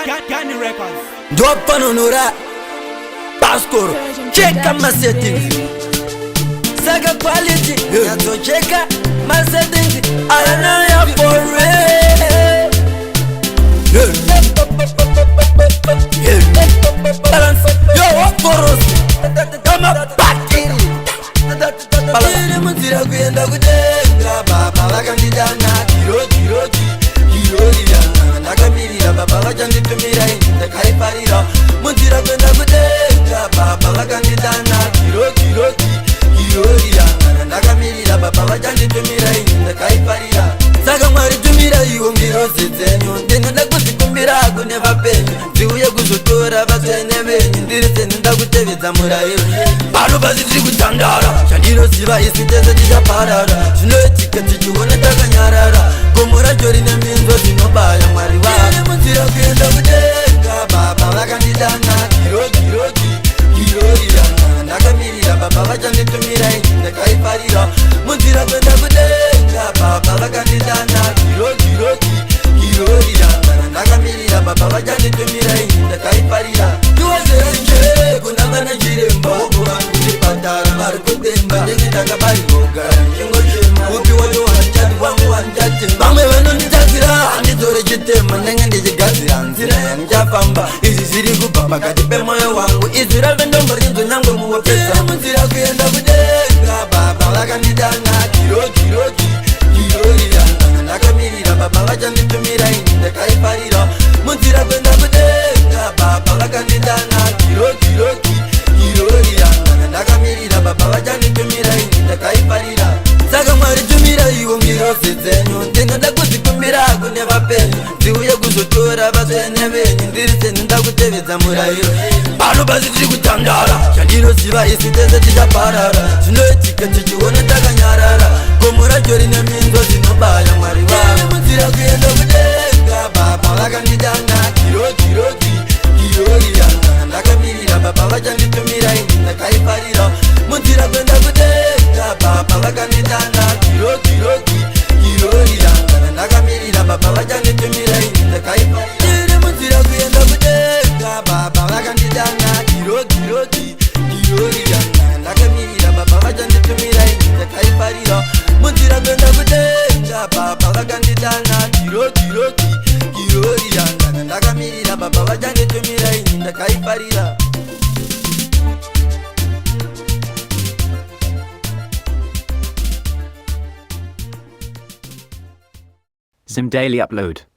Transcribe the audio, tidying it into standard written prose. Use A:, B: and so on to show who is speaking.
A: Gani Records.
B: Ndopanonora baskoro, cheka masettings, saka quality nyatsocheka masettings ayanaya for real. Balance yo wakorosi kamapatiri iri munzira kuenda kudenga. Baba vakandidana kirokiroki kirorira, ndakamirira baba vachanditumira ini ndakaiparira. Munzira kuenda kudenga, baba vakandidana kirokiroki kirorira, ndakamirira baba vachanditumira ini ndakaiparira. Saka Mwari, tumira iwo ngirozi dzenyu, ndinoda kuzikumbira kune vapenyu, dziuye kuzotora vatsvene venyu. Ndiri seni ndakutevedza murayiro, pano pasi tiri kutandara. Chandinoziva, isi tese tichaparara, zvinoitika tichiona takanyarara. Gomo racho rine minzwa dzinobaya. Mwari wa munzira kuenda kudenga, baba vakandidana kirokiroki kirorira, ndakamirira baba vachanditumira ini ndakaiparira. Munzira kuenda kudenga, baba vakandidana kirokiroki kirorira, ndakamirira baba vachanditumira ini ndakaiparira. Tiwazere kuna vana chiremba kuchipatara vari kudemba, ndenge ndakabarirogara ndichingochema, upi wacho wandichati wangu wandichatemba. Vamwe vanonditadzira, handidzore chitema, ndenge ndichigadzira nzira yandichafamba. Izvi zviri kubva pakati pemwoyo wangu, izwi rave ndomborinzwe nyangwe muwopesa. Munzira kuenda kudenga, baba vakandidana kirokiroki kirorira, ndakamirira baba vachanditumira ini ndakaiparira. Munzira kuenda kudenga, baba vakandidana kirokiroki kirorira, ndakamirira baba vachanditumira ini ndakaiparira. Saka Mwari, tumira iwo ngirozi dzenyu, ndinoda kuzikumbira kune vapenyu, dziuye kuzotora vatsvene venyu. Ndiri seni ndakutevedza murayiro, pano pasi tiri kutandara. Chandinoziva, isi tese tichaparara, zvinoitika tichiona takanyarara. Gomo racho rine minzwa dzinobaya. Mwari wa munzira kuenda kudenga, baba vakandidana kirokiroki kirorira, ndakamirira baba vachanditumira ini ndakaiparira. Munzira kuenda kudenga, baba vakandidana kirokiroki kirorira, ndakamirira baba vachanditumira ini ndakaiparira. Iri munzira kuenda kudenga, baba vakandidana kirokiroki kirorira, ndakamirira baba vachanditumira ini ndakaiparira. Munzira kuenda kudenga, baba vakandidana kirokiroki kirorira, ndakamirira baba vachanditumira ini ndakaiparira.
C: Zim Daily Upload.